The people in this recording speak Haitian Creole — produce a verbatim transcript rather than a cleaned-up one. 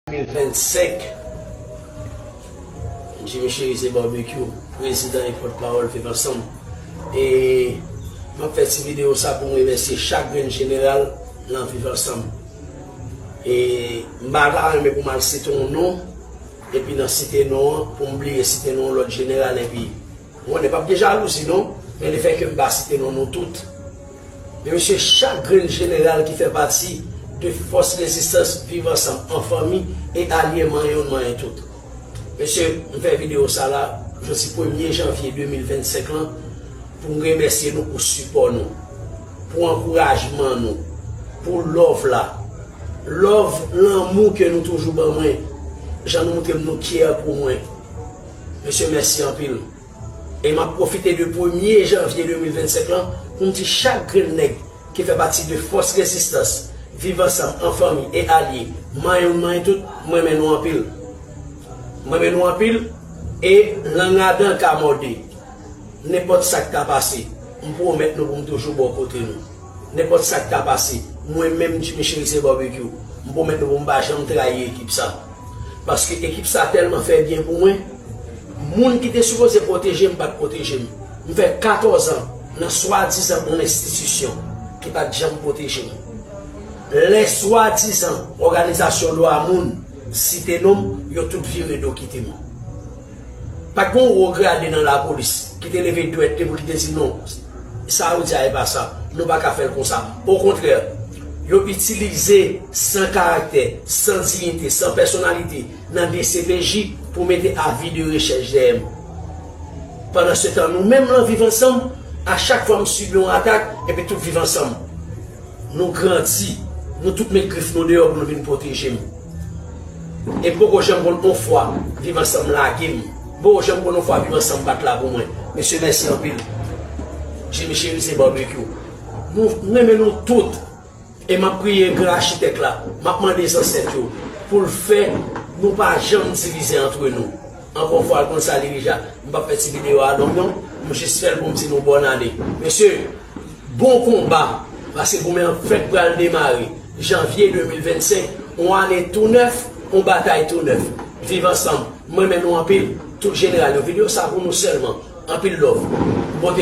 de mil vennsenk. Jimmy Chérizier Barbecue, prezidan e pòtpawòl Viv Ansanm. E m ap fè ti videyo sa pou m remèsye chak grenn jeneral nan Viv Ansanm. E m pa ta renmen pou m al site yon non, epi nan site non an, pou m bliye site non yon lòt jeneral, epi Mwen, m p ap gen jalouzi non, men lefètke m pa site non nou tout. Men mesye, chak grenn jeneral ki fè pati de fòs rezistans Viv Ansanm an fanmi e alye manyen youn manyen tout. Mesye, m fè videyo sa la, jodi premye janvye de mil vennsenk lan, pou m remèsye nou pou sipò nou, pou ankourajman nou, pou love la. Love, lanmou ke nou toujou ban mwen, jan nou montre m nou kyè pou mwen. Mesye, mèsi anpil. E m ap pwofite de premye janvye de mil vennsenk lan pou m di chak grenn nèg ki fè pati de fòs rezistans, Viv Ansanm an fanmi e alye, manyen youn manyen tout, m renmen nou anpil. M renmen nou anpil e lang adan ka mòde. Nenpòt sa k ta pase, m pwomèt nou pou m toujou bò kote nou. Nenpòt sa k ta pase, mwen menm Jimmy Chérizier Barbecue, m pwomèt nou pou m pa janm trayi ekip sa. Paske ekip sa tèlman fè byen pou mwen. Moun ki te sipoze pwoteje m pa t pwoteje m. M fè katòz an nan swadizan yon enstitisyon ki pa t janm pwoteje m. Lè swadizan òganizasyon dwa moun site non m, yo tout vire do kite m. Pa t gen yon wo grade nan lapolis ki te leve dwèt li pou li te di non, sa yo di a e pa sa, nou pa ka fè l konsa. Okontrè, yo itilize san karaktè, san diyite, san pèsonalite nan D C P J pou mete avi de rechèch dèyè m. Pandansetan, nou menm lan Viv Ansanm, a chak fwa m sibi yon atak, epi tout Viv Ansanm. Nou grandi, nou tout met grif nou deyò pou nou vin pwoteje m. E m poko janm konn on fwa Viv Ansanm lage m. M poko janm konn on fwa Viv Ansanm pa t la pou mwen. Mesye, mèsi anpil. Jimmy Chérizier Barbecue. Nou, m renmen nou tout. E m ap priye gran achitèk la. M ap mande zansèt yo pou l fè nou pa janm divize antre nou. Ankò fwa, l konn sa li deja. M p ap fè ti videyo a long non. M jis fè l pou m di nou bòn ane. Mesye, bon konba. Paske goumen an fèk pral demare. Janvye de mil vennsenk, yon ane tou nèf, yon batay tou nèf. Viv Ansanm. M renmen nou anpil. Tout jeneral yo. Videyo sa pou nou sèlman. Anpil love. Bon